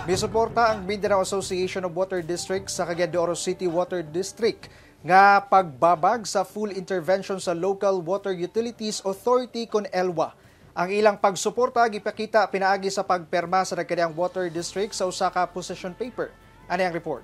Misuporta ang Mindanao Association of Water Districts sa Cagayan de Oro City Water District nga pagbabag sa full intervention sa Local Water Utilities Authority kon ELWA. Ang ilang pagsuporta gipakita pinaagi sa pagperma sa nagkadiyang water district sa usa ka position paper. Ani ang report.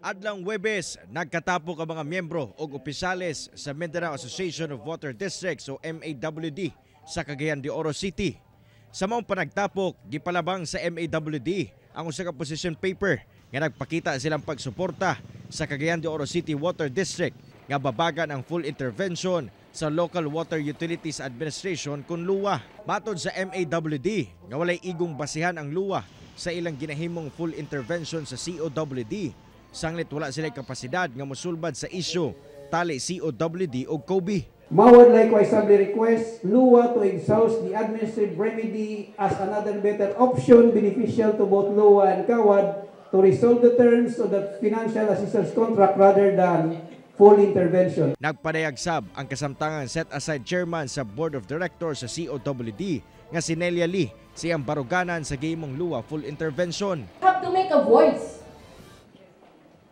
Adlawng Huwebes, nagkatapok ang mga miyembro og opisyales sa Mindanao Association of Water Districts o MAWD sa Cagayan de Oro City. Sa maong panagtapok, gipalabang sa MAWD ang usa ka position paper nga nagpakita silang pagsuporta sa Cagayan de Oro City Water District nga babagan ang full intervention sa Local Water Utilities Administration kun LWUA. Matod sa MAWD nga walay igong basihan ang LWUA sa ilang ginahimong full intervention sa COWD, sanglit wala sila kapasidad nga mosulbad sa isyu tali COWD o COBI. MAWAD likewise humbly requests LWUA to exhaust the administrative remedy as another better option beneficial to both LWUA and CAWAD to resolve the terms of the financial assistance contract rather than full intervention. Nagpadayag sab ang kasamtangang set-aside chairman sa Board of Directors sa COWD nga si Nelia Lee sa iyang baruganan sa gihimong LWUA full intervention. Have to make a voice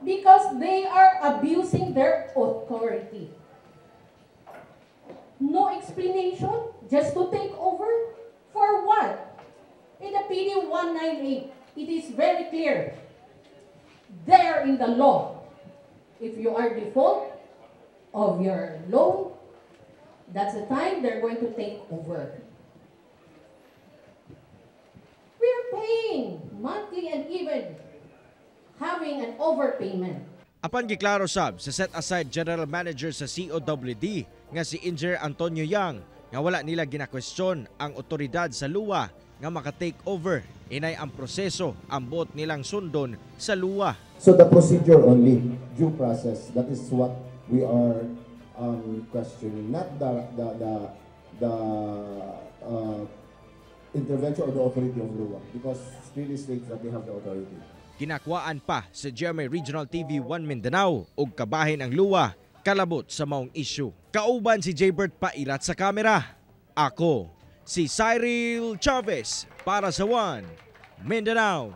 because they are abusing their authority. No explanation, just to take over? For what? In the PD 198, it is very clear. There in the law, if you are default of your loan, that's the time they're going to take over. We are paying monthly and even having an overpayment. Apan giklaro sab sa set-aside general manager sa COWD nga si Engineer Antonio Yang nga wala nila ginakwestiyon ang otoridad sa LWUA nga maka-take over. Inay ang proseso ang buot nilang sundon sa LWUA. So the procedure only, due process, that is what we are questioning, not the intervention or the authority of LWUA, because it really states that they have the authority. Ginakwaan pa sa GMA Regional TV 1 Mindanao og kabahin ang LWUA kalabot sa maong issue. Kauban si Jaybert Pairat sa kamera. Ako, si Cyril Chavez para sa One Mindanao.